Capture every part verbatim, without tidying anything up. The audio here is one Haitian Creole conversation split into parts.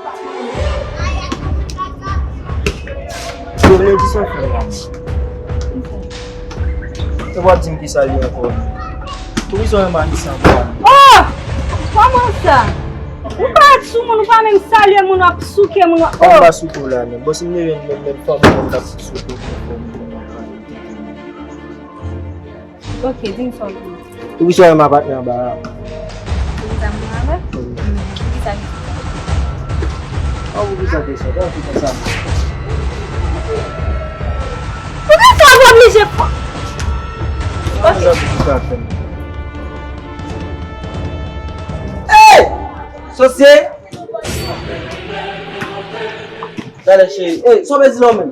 Yo vle di sa fè la. Ou pa di m ki sa li ankò. Tou bizwen yon mari sanble. Oh! Kòman sa? Ou pa sou moun, ou pa menm salye moun, w ap souke moun, w ap, oh! Mwen pa souke w la menm. Bon, si m leve menm, menm fanm mwen, m t ap souke w. Ok, di m sa w vle. Ou ki sou yon apatman anba a? Ou ki sa m avè? Wi. Ou ki sa ki Oh, ou ki sa ki sa? Ou ki sa? Ou ki sa w oblije fè? Ok. Ou ki sa ki sa fè? Hey! Sosye! Talè cheri. Hey, sa w bezwen la menm?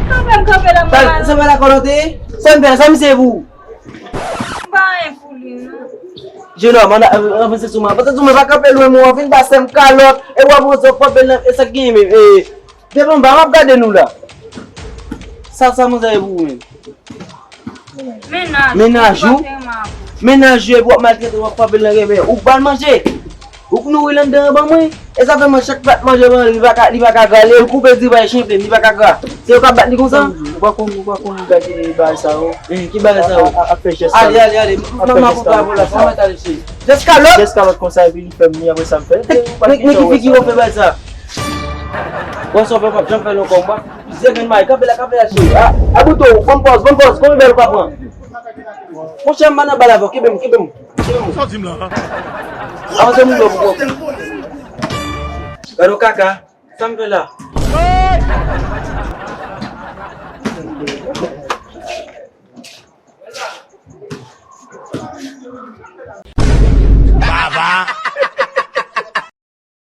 Kanpe m kanpe la, mwen. Sa fè la kòlòte? Sa m fè? Sa misye pou ou? M pa anyen pou li, non. Jenòm, ann avanse sou mwen. Avanse sou mwen, pa kanpe lwen mwen, w ap vin ba sè m kalòt, e w ap ranse w kanpe nan, e sa k genyen menm? E, depi anba, m ap gade nou la. Sa, sa manzè ye pou ou menm? Mennaj ou? Mennaj ou, epi w ap maltrete, w ap frape l nan renmen. Ou k ba l manje. Ou k nouri l anndan an ban mwen. E sa fè mwen chak plat manje mwen, li pa ka, li pa ka gra, li koupe di bay chen plen, li pa ka gra. Se yo k ap bat li konsa? Ou pa konn, ou pa konn gade bagay sa yo. Eh, ki bagay sa yo? A, a, ap fè jès kalòt. Ale, ale, ale. Ap fè jès kalòt konsa. Jès kalòt? Jès kalòt konsa, epi li fè m li, apre sa m fè. Men, men ki figi w fè bagay sa? Wè sa w fè, w p ap janm fè l ankò, m pa. Plizyè grenn may, kanpe la, kanpe la, cheri. A, a, Bouto, ban m pòz, ban m pòz, konbyen bèl ou ka pran? Monchè, m pa nan bal avè w, kenbe m, kenbe m, kenbe m. Sa w di m la? Avanse m dlo pou kòk. Gade yon kaka, sa m fè la?